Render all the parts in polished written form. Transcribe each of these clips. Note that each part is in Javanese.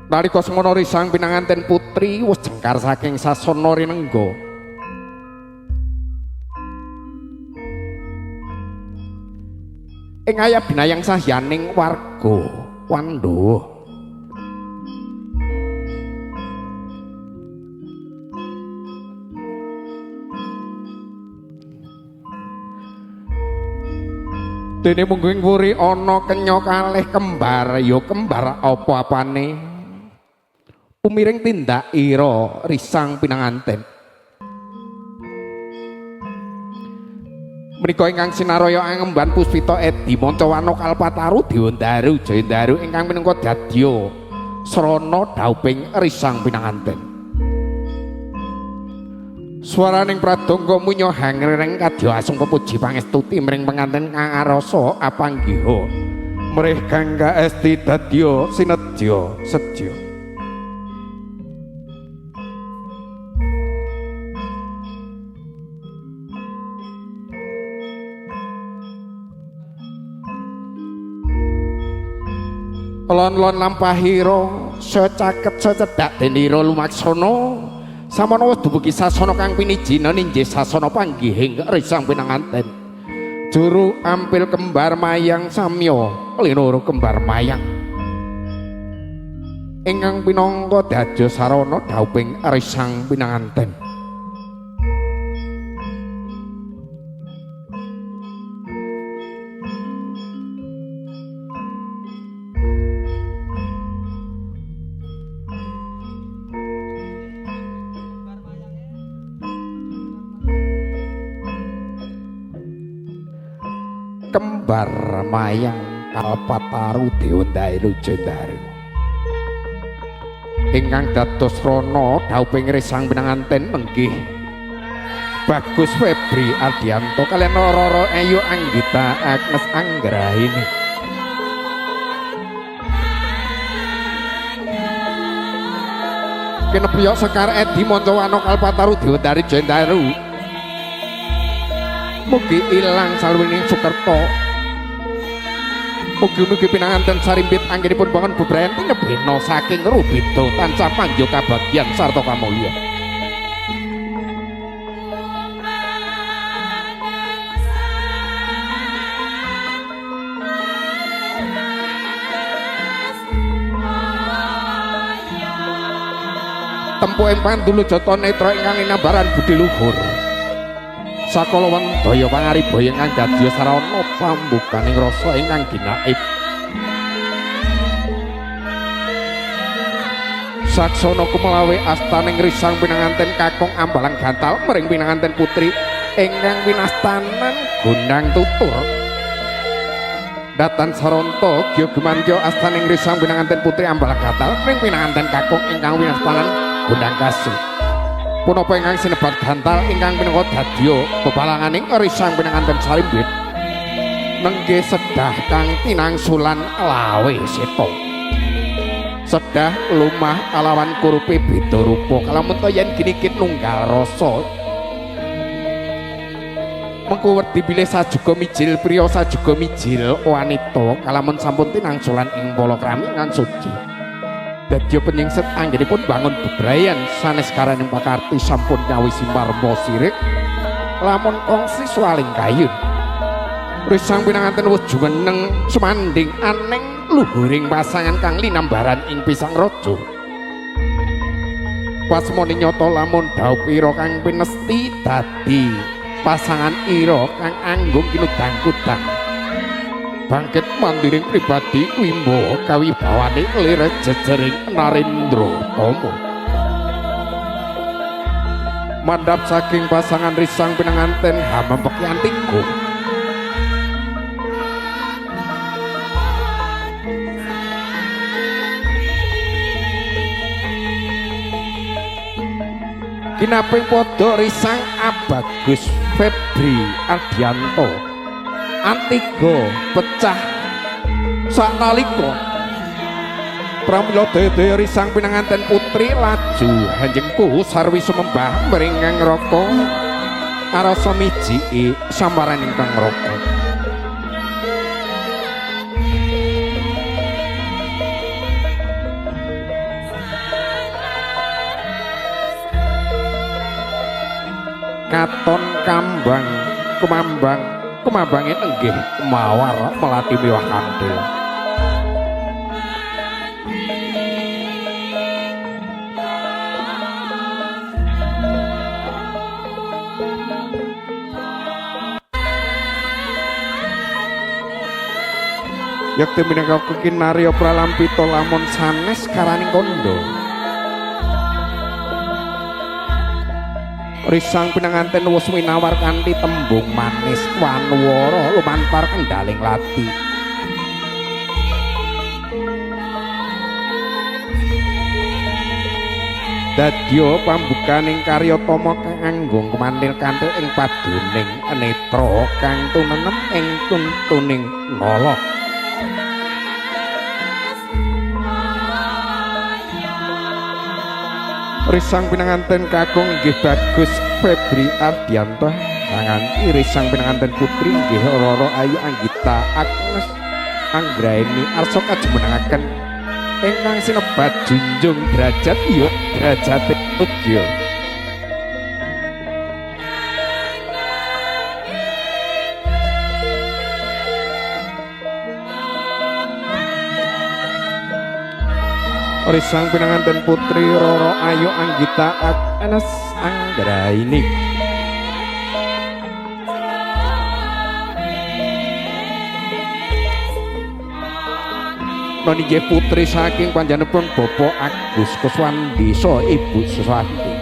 Nalika semono risang pinanganten putri wis jengkar saking sasana rinengga. Ing ayah binayang sahyaning warga Pandhawa. Dene mungguing wuri ana kenya kalih kembar, ya kembar apa-apane. Umiring tindak ira risang pinanganten. Menika ingkang sinaraya angemban puspita edi manca wana kalpataru dewandaru jayandaru ingkang minangka dadya srana dhauping risang pinanganten. Swaraning pradangga munya hangreng kadya asung pepuji pangestuti mring penganten kang arasa apanggiha mrih kang kaesti dadya sinedya sedya. Lon-lon lampahira secaket secedhak denira lumaksana samono wis dumugi sasana kang pinijina ninjih sasana panggihing risang pinanganten. Juru ampil kembar mayang samya linuru kembar mayang ingkang pinangka dadya sarana dhauping risang pinanganten. Kembar mayang kalpataru dewandaru jendaru ingkang dados rana dhauping risang pinanganten nenggih Bagus Febri Ardianto kaliyan Roro Ayu Anggita Agnes Anggraini. Kinepiyok Sekar Edi manca wana kalpataru dewandaru jendaru mugi ilang salwining sukerta. Mugi-mugi pinanganten sarimbit anggenipun bangun bebrayan tinebena saking rubeda tansah panggih kabagyan sarta kamulya. Tempuking pandulu jata netra ingkang linambaran budi luhur. Sakala wendaya pangaribaya ingkang dadya sarana pambukaning rasa ingkang ginaib. Saksana kumelawe astaning risang pinanganten kakung ambalang gantal mring pinanganten putri ingkang winastanan gondang tutur. Datan saronta gya gumantya astaning risang pinanganten putri ambalang gantal mring pinanganten kakung ingkang winastanan gondang kasih. Punapa ingkang sinebat gantal ingkang minangka dadya bebalanganing risang pinanganten sarimbit nenggih sedah kang tinangsulan lawe seta. Sedah lumah kalawan kurupe beda rupa kalamun ta yen ginikit nunggal rasa. Mengko wedi bilih sajuga mijil priya sajuga mijil wanita kalamun sampun tinangsulan ing palakrami ingkang suci. Dadya penyingset anggenipun bangun bebrayan sanes karaning pakarti sampun nyawisi marma sirik lamun kongsi swaling kayun. Risang pinanganten wis jumeneng sumandhing aneng luhuring pasangan kang linambaran ing pisang raja. Pasmone nyata lamun dhaup ira kang pinesti dadi pasangan ira kang anggung kinudang-kudang. Bangkit mandiring pribadi wimbo kawibawane lir jejering Narendra Tama. Mandhap saking pasangan risang pinanganten hamempeki antiga. Kinaping padha risang Abagus Febri Ardianto antiga pecah saknalika pramila daya-daya risang pinanganten putri laju hanjengku sarwi sumembah mring Kang Raka arasa mijiki samaraning Kang Raka. Katon kambang kemambang kemambange enggih mawar melati miwah kandhil. Yakti minangka kekinarya pralampita lamun sanes karaning kandha. Risang pinanganten wus winawar kanthi tembung manis wanuwara lumantar kendhaling lati. Dadya pambukaning karya tama kang anggung kemantil kanthil ing paduning netra kang tunenem ing tuntuning nala. Risang pinanganten kakung inggih Bagus Febri Ardianto manganti risang pinanganten putri inggih Roro Ayu Anggita Agnes Anggraeni arsa kajumenengaken ingkang sinebat junjung derajat iya derajate udya. Risang pinanganten putri Roro Ayu Anggita Agnes Anggraeni. Noni nggih putri saking panjenenganipun Bapak Agus Kuswandi saha Ibu Suswandi.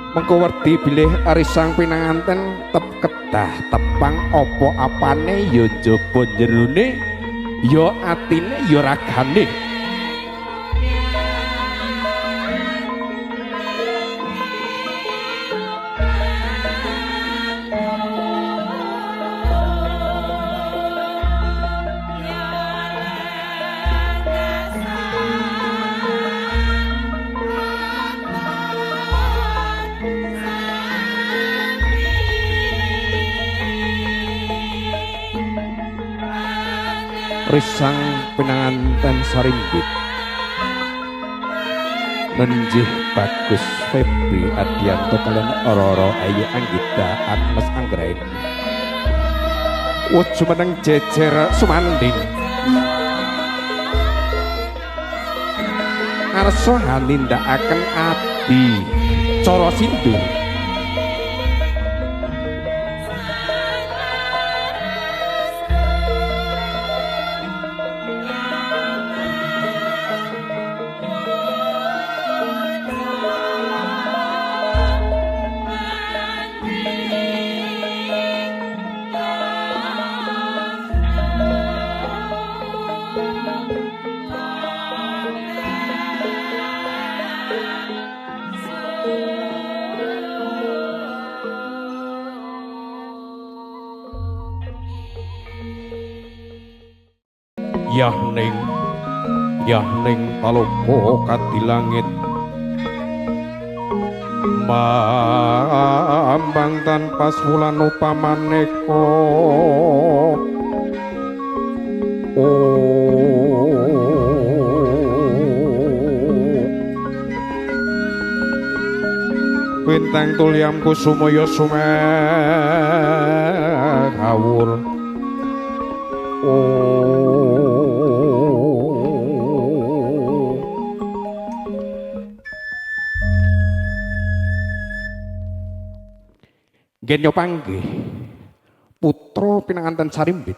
Mengko werdi bilih risang pinanganten tep kedah tepang apa apane ya njaba jerone ya atine ya ragane. Risang pinanganten sarimbit nenjih Bagus Febri Ardianto kalian Roro Ayu Anggita Agnes Anggraeni. Wut jumeneng jejer sumanding arsa hanindakaken adi cara sindu. Yahning yahning taloka kadilangit mambang tanpa swulan upamaneka. Bintang tulyam kusumaya sumehawur. Genyo panggih putra pinanganten sarimbit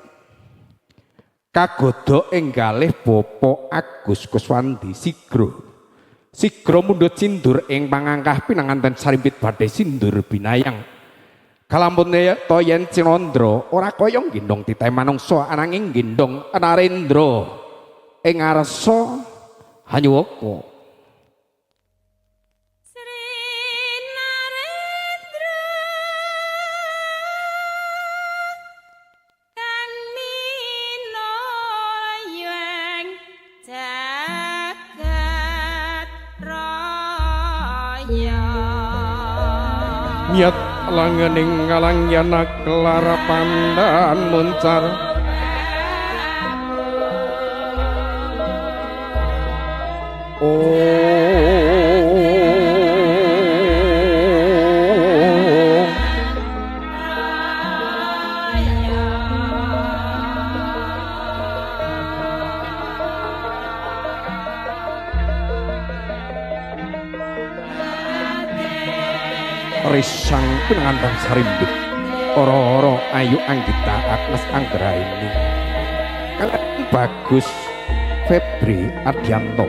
kagodha ing galih Bapak Agus Kuswandi sigra sigra mundhut sindur ing pangangkah pinanganten sarimbit badhe sindur binayang kalampun to yen Cinandra ora kaya nggendhong titah manungsa ananging nggendhong Narendra ing ngarsa hanyuwaka. Nyat langening ngalang yana kelara pandan muncar Risang pinanganten Sarimbit ora-ora Ayu Anggita Agnes Anggraini kalian Bagus Febri Adianto.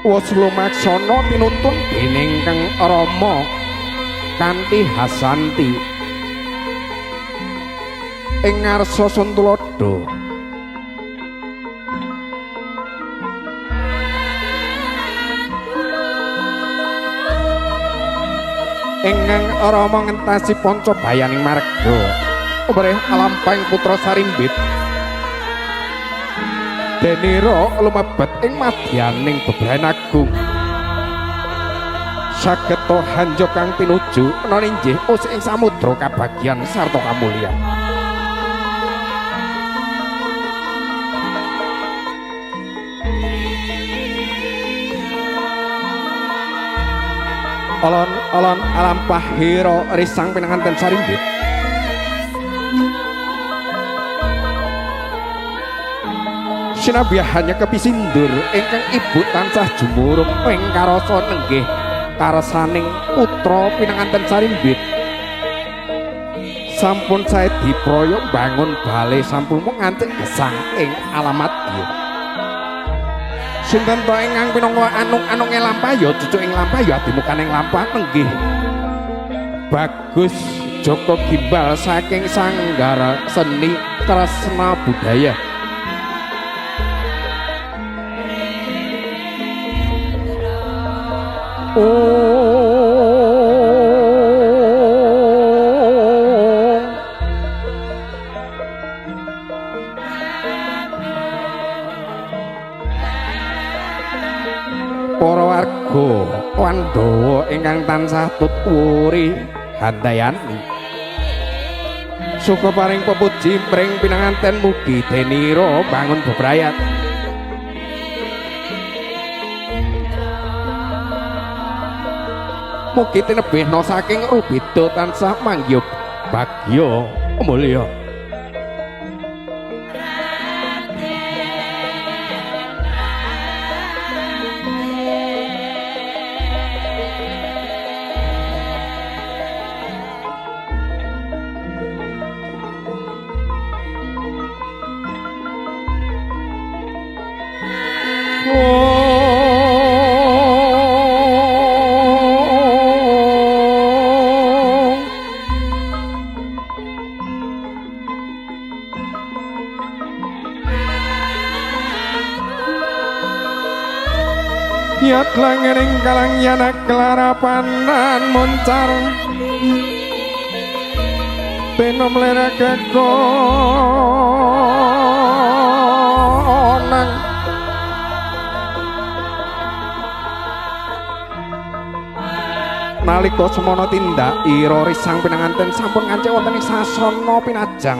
Wos lumaksana tinuntun dening Kang Rama kanthi Hasanti ing ngarsa Sun Tuladha. Ingkang Rama ngentasi panca bayaning marga umrih alampahing putra Sarimbit denira lumebet ing madyaning bebrayan agung sageta hanjo kang tinuju ana injih usik ing samudra kabagyan sarta kamulyan. Alon-alon alampahira risang pinanganten Sarimbit. Sinabyahannya kepisindur ingkang ibu tansah jumurung ing karasa nenggih karsaning putra pinanganten Sarimbit. Sampun sae diproyo bangun bale sampun mung ngancik gesang ing alamat ya. Sinten to ingkang pinangka anung-anunge lampah ya cucuk ing lampah ya adimukaning lampah nenggih Bagus Joko Gimbal saking Sanggar Seni Kresna Budaya. Para warga Pandhawa ingkang tansah tut wuri handayani suka paring pepuji mring pinanganten mugi denira bangun bebrayat. Mugi tinebihna saking rubeda tansah manggiha bagya mulya. Yat langening kalang yana kelarapanan moncar tenom lera kekonang nalika semana tindak ira risang pinanganten sampun ngancik wonten ing sasana pinajang.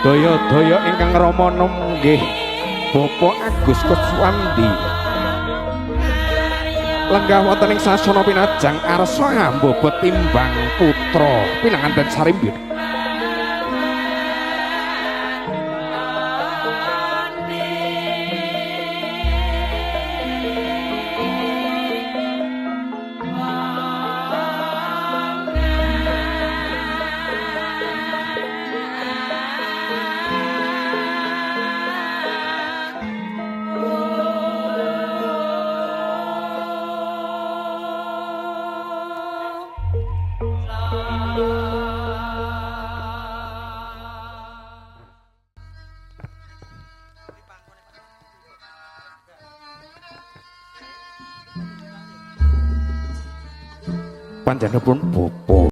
Daya-daya ingkang rama nenggih Bapak Agus Kuswandi lenggah wonten ing sasana pinajang arsa ngambobot timbang putra pinanganten Sarimbit. Panjenenganipun Bapak